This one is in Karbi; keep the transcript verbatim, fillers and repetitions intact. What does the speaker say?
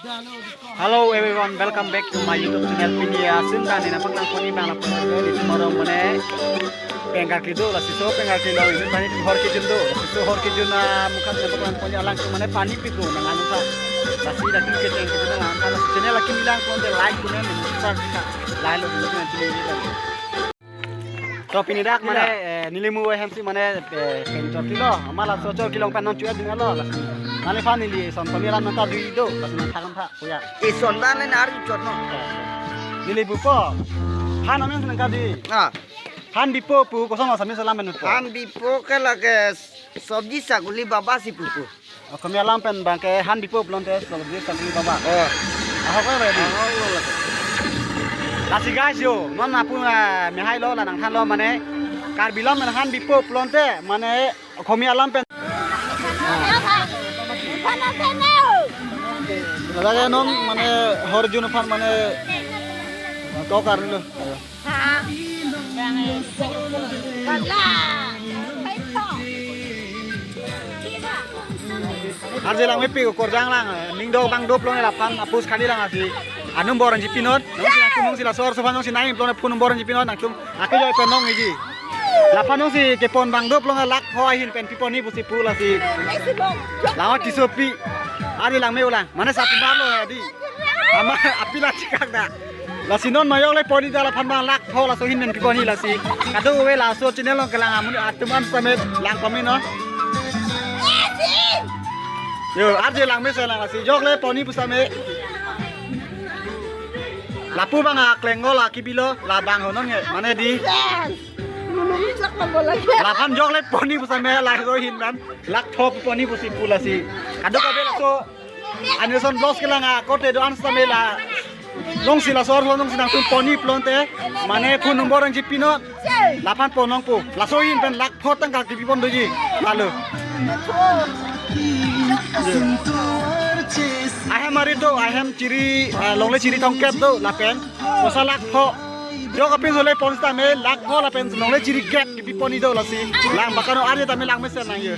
Hello everyone, welcome back to my YouTube channel. Pini asin ta neli nangpaklang pon-i abang lapu, neli tomorrow mane pengkar kedo, lasi so pengkar kedo, neli pani hor kejun do, lasi so hor kejun amukhang neli nangpaklang pon-i, alangtum mane pani pido nang anu ta. Lasi dak kecheng kejun nang anu ta, lasi channel akim lang pon te like, comment, and subscribe ta. Lahelo dulu dengan channel ini tadi. To pini dak mane, eh, neli mu hem si mane, eh, pen chorkilo, amat laso chorkilo pen non chuet dun lo, lasi. Nangliphan neli son pami ran nangkardui do, lasi nangthan tha, kuya. Ison dan le nari chot no. Neli bupo. Han amen nangkardui. Ah. Han bipo pu, koson lo sami salam pen po. Han bipo ke lake sobji saguli baba si pupu. Okomi alam pen abang ke han bipo pulote sobji saguli baba. Oh. Ahok ko ready. Oh, lo, lo. Lasi guys yo, non apu, eh, mehai lo, la nangthan lo mane. Karbi alam pen han bipo pulote mane okomi alam pen. Lake non mane hor jun aphan mane kok karlo. Arje langmepi korjang lang, ning do bang do pulote laphan apus khali lang asi. Anum bor anji pinot, nongsi nangtum nongsi laso arloso aphan nongsi nai pulote phone number anji pinot nangtum, ake joy pen nong iji. Laphan nongsi kepon bang do pulote lakh pho ahin pen pipon-i pusi pu lasi. Lango tisopi. Arje langme ulang. Mane satu marlo ya di. Ama apila chikak da. Lasi non majok le pon-i da laphan abang lakh pho laso ahin pen pipon-i lasi. Kadokave laso channel along kelang amun atum an same lang pame non. Yo, arje langme se lang lasi. Jok le pon-i pu same. Lapu abang akleng lo la kibilo, la bang ho non ye. Mane di. Laphan jok le pon-i pu same laso ahin pen lakh pho pon-i pusi pu lasi. Kadokave laso Anison Vlogs kelang akote do-an same la. Nongsi laso arlo nongsi nangtum pon-i pulote mane phone number nangji pinot. Laphan pon nangpo. Laso ahin pen lakh pho tangka kipipon doji. Halo. Ahem ari do, ahem chiri, ah, longle chiri tongkep do lapen. Kosa lakh pho. Jok apin sole pon sitame lakh pho lapen longle chiri kep kipipon-i do lasi. Lang bakano arje tame langmesen nang ye.